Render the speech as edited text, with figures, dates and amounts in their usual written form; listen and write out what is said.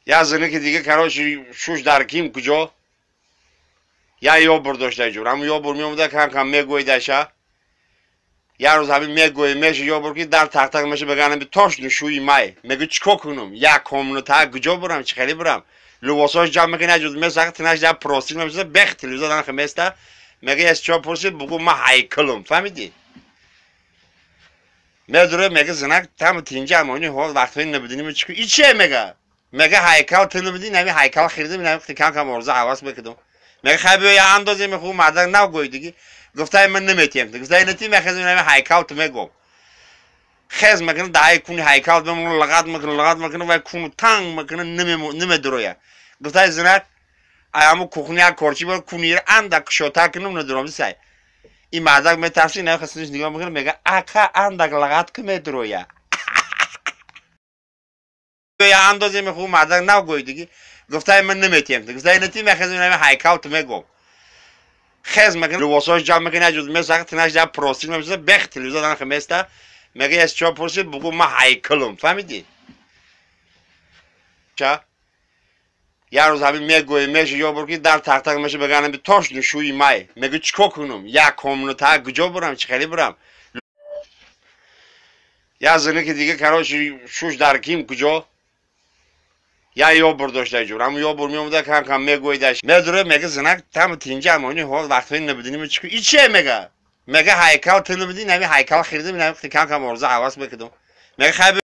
Як зане ки дига, короче, шуш дар ким куҷо як ёбур дошта ҷур, ҳамун ёбур меомада, кам кам мегӯидаша. Як рӯз ҳамин мегӯи меша ёбур ки дар тақтақ меша, беганами тошну шӯи май. Мегӯ: чикор кунум, як комната куҷо бурам, чӣ хеле бурам? Либосҳош ҷамъ мекунад, ҷуз месаха тинаш дар простин меша, бех телевизор данхе места. Мега: эс чо пурсид, бугӯ ма ҳайкалум, фаҳмидӣ? Медуре, мега: зинак там тинҷа амони ҳол вақтҳои набудиним чӣ и чие? Мега: ҳайкал ту набудӣ, нами ҳайкал хиридим, нами кам кам орзу ҳавас мекунам. Мега: хай, биё я андозем. Хуб, мардак нав гӯй диги. Гуфтаи ман наметием, гуфтаи натим, мехезем, нами ҳайкал ту мегӯм. Хез мекунам, даҳаи куни ҳайкал бемон, лағат мекунам, лағат мекунам, вай куну танг мекунам, намедуроя. Гуфтаи зинак ай ҳаму кухня як корчи бор, кунира андак кушодтар кунам, надуром сай. Ин мардак метарси, нахасиниш нигоҳ мекунам, мега: ака, андак лағат ку, медуроя, я андозем. Хуб, мардак нав гӯй диги. Гуфтаи ман наметием, гуфтаи натим, мехезем, нами ҳайкал ту мегӯм. Хез мекунам, либосҳош ҷамъ мекунад, ҷуз месаха тинаш дар простин меша, бех телевизор данхе места. Мега: эс чо пурсид, бугӯ ма ҳайкалум, фаҳмидӣ? Як рӯз ҳамин мегӯи меша ёбур ки дар тақтақ меша, беганами тошну шӯи май. Мегӯ: чикор кунум, як комната куҷо бурам, чӣ хеле бурам? Як зане ки дига, короче, шуш дар ким куҷо як ёбур дошта ҷур, ҳамун ёбур меомада, кам кам мегӯидаш. Медуре, мега: зинак там тинҷа амони ҳол вақтҳои набудиним чӣ и чие? Мега: ҳайкал ту набудӣ, нами ҳайкал хиридим, нами кам кам орзу ҳавас мекунам. Мега: хай.